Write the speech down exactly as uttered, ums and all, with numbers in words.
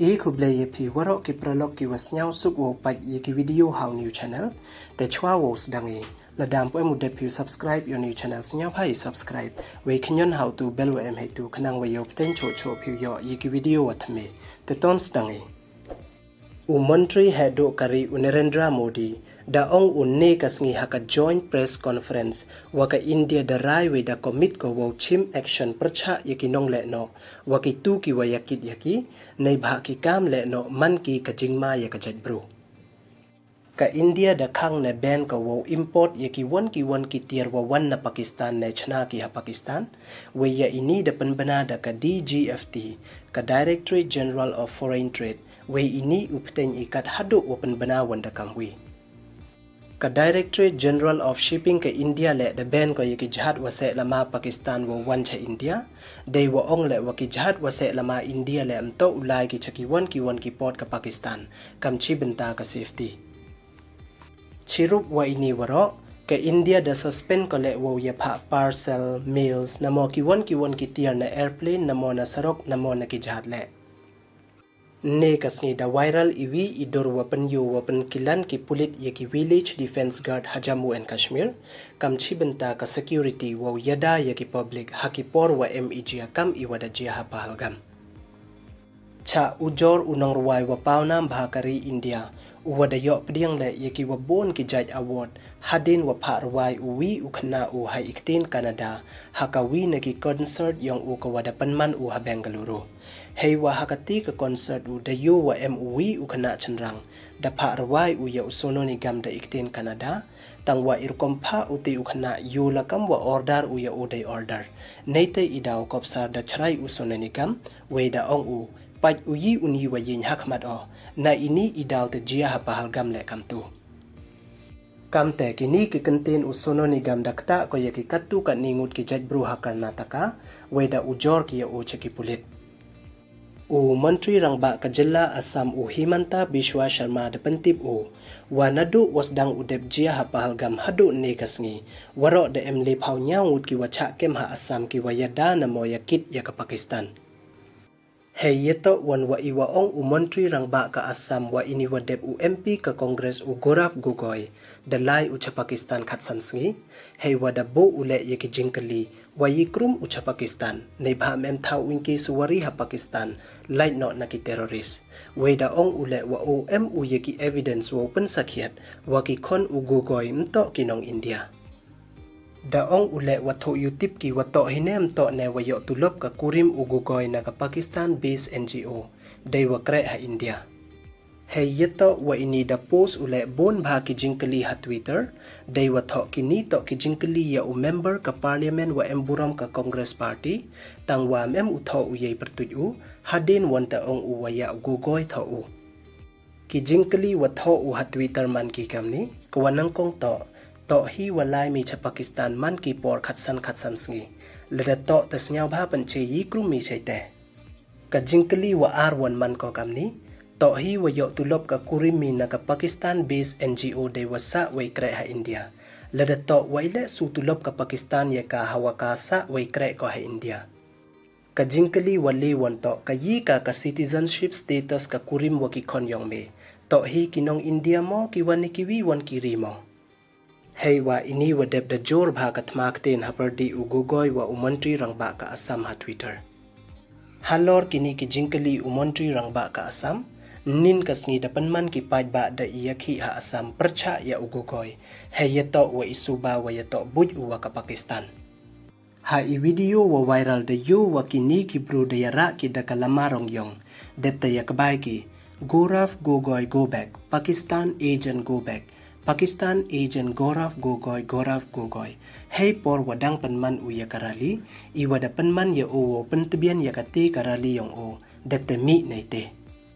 I khublei ya phi waroh ki paralok ki wa sniawsuk wow pait ya ki video ha u new channel. Te chwa wow sdang i, lada ym pu em u dep phi u subscribe ya u new channel, sniawbha i subscribe wei khñion ha u tu bell wa em heitu khnang wa yow pteng choh choh phi u yoh ya ki video wa thymme. Te ton sdang i. U Montri heh duh ka ri u Narendra Modi da ong u ynne ka sngi ha ka joint press conference wa ka India da rai wei da commit ko wow chim action pyrchah ya ki nongleh noh wa kitu ki wa yakit ya ki, neibhah ki kam leh noh man ki ka jingma ya ka jaitbru. Ka India da khang ne ban ko wow import ya ki won ki won ki tiar wa wan na Pakistan ne chna ki ha Pakistan. Wei ya ini da pynbna da ka D G F T, ka Directorate General of Foreign Trade, wei ini u pteng i kat haduh wa pynbna wan da kam wi. Ka Directorate General of Shipping ka India leh da ban ko ya ki jahaj wa seh lama Pakistan wow wan cha India. Dei wa ong leh wa ki jahaj wa seh lama India leh ym toh u lai ki cha ki won ki won ki port ka Pakistan, kam chi bynta ka safety. Chirup wa ini waroh, ka India da suspend ko leh wow yaphah parcel, mails, namo ki won ki won ki tiar na airplane, namo na sarok, namo na ki jahaj leh. Ynne ka sngi da viral i wi i dur wa pynyoo wa pynkilan ki pulit ya ki Village Defence Guard ha Jammu and Kashmir, kam chi bynta ka security wow yada ya ki public ha ki por wa em i jia kam i wa da jia ha Pahalgam. Chah ujor u nongrwai wa pawnam bha ka ri India, u wa da yoh pdiang leh ya ki wa bun ki jait award, hadien wa phah rwai u wi u khynnah u ha i ktien Kannada, ha ka wi na ki concert yong u ka wa da pynman u ha Bengaluru. Hei wa ha kati ka concert u da yoo wa em u wi u khynnah chynrang, da phah rwai u ya u Sonu Nigam da i ktien Kannada, tang wa i rukom phah u te u khynnah yoo la kam wa order u ya u dei order. Neite i daw kopsar da chrai u Sonu Nigam, wei da ong u, pait u yi u ni wa yeng ha khmat o, na ini i daw te jia ha Pahalgam leh kamtu. Kamte kini ki kyntien u Sonu Nigam da ktah ko ya ki katto katni ngut ki jaitbru ha Karnataka, wei da ujor ki ya u cha ki pulit. U Montri Rangbah ka jylla Assam u Himanta Biswa Sharma da pyntip u, wa naduh wa sdang u dep jia ha Pahalgam haduh ynne ka sngi, waroh da em lephaw ynñiaw ngut ki wa chah kem ha Assam ki wa yada namo yakit ya ka Pakistan. Hei yatoh wan wa i wa ong u Montri Rangbah ka Assam wa ini wa dep u M P ka Congress u Gaurav Gogoi da lai u cha Pakistan khatsan sngi, hei wa da buh u leh ya ki jingkylli, wa yi krum u cha Pakistan, neibhah ym em thaw u yngkiew suwari ha Pakistan, lait noh na ki terrorist. Wei da ong u leh wa u em u ya ki evidence wow pynsakhiat wa ki khon u Gogoi ym toh ki nong India. Da ong u leh wa thoh yutip ki wa toh hi ne ym toh ne wa yoh tulop ka kurim u Gogoi na ka Pakistan based N G O, dei wa kreh ha India. Hei yatoh wa ini da post u leh bun bha ki jingkylli ha Twitter, dei wa thoh kini toh ki jingkylli ya u member ka parliament wa em burom ka Congress Party, tang wa ym em u thoh u yei pyrtuit u, hadien wan te ong u wa ya u Gogoi thoh u. Ki jingkylli wa thoh u ha Twitter man ki kamni, ka wa nyngkong toh, toh hi wa lai mi cha Pakistan man ki por khatsan khatsan sngi, lada toh te sniawbha pynche yi krum mi chei te. Ka jingkylli wa ar wan man ko kamni, toh hi wa yoh tulop ka kurim mi na ka Pakistan based N G O dei wa sah wei kreh ha India. Lada toh wa i leh su tulop ka Pakistan ya ka ha wa ka sah wei kreh ko ha India. Ka jingkylli wa le wan toh ka yi ka ka citizenship status ka kurim wa ki khon yong me. Toh hi ki nong India mo ki wa ni ki wi wan ki ri mo. Hei wa ini wa dep da jur bha ka thma ktien ha pyrdi u Gogoi wa u Montri Rangbah ka Assam ha Twitter. Halor kini ki jingkylli u Montri Rangbah ka Assam, ynnin ka sngi da pynman ki paidbah da i yakhih ha Assam pyrchah ya u Gogoi. Hei yatoh wa i suba wa yatoh buit u wa ka Pakistan. Ha i video wa viral da yoo wa kini ki bru da yarah ki da ka lama rong yong, dep te ya kbai ki, Gaurav Gogoi go back, Pakistan agent go back, Pakistan agent Gaurav Gogoi, Gaurav Gogoi. Hei por wa dang pynman u ya ka rally, i wa da pynman ya u wow pyntbian ya kati ka rally yong u, dep te mih neite.